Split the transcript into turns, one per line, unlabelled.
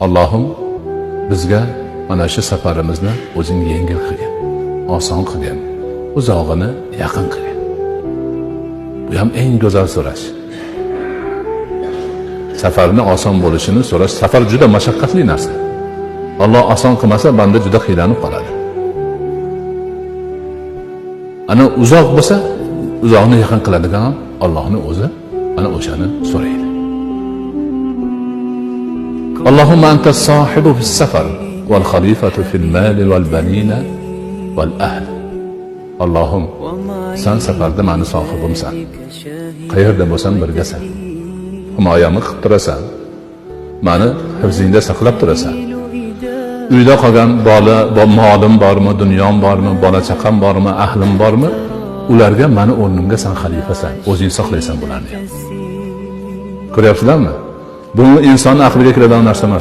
Allohim, bizga mana shu safarimizni o'zing yengil qilgin, oson qilgin, uzog'ini yaqin qilgin. Bu ham eng go'zal so'rash. Safarni oson bo'lishini so'rash. Safar juda mashaqqatli narsa. Alloh oson qilmasa, banda juda qiynalib qoladi. Ana uzoq bo'lsa, uzoqni yaqin qiladigan Allohni o'zi, ana o'shani so'raydi. اللهم أنت الصاحب في السفر والخليفة في المال والبنين والأهل. Allohim, san safarda mani sohibimsan. Qayerda bo'lsam birgasan. Himoyamni qilib turasan. Mani hifzingda saqlab turasan. Uyda qolgan bola, molim bormi, dunyom bormi, bola chaqam bormi, ahlim bormi, ularga mani o'rnimga san xalifasan, o'zing saqlaysan bularni ham. Ko'ryapsizlarmi? Bu insonni aqliga kiradigan narsa emas.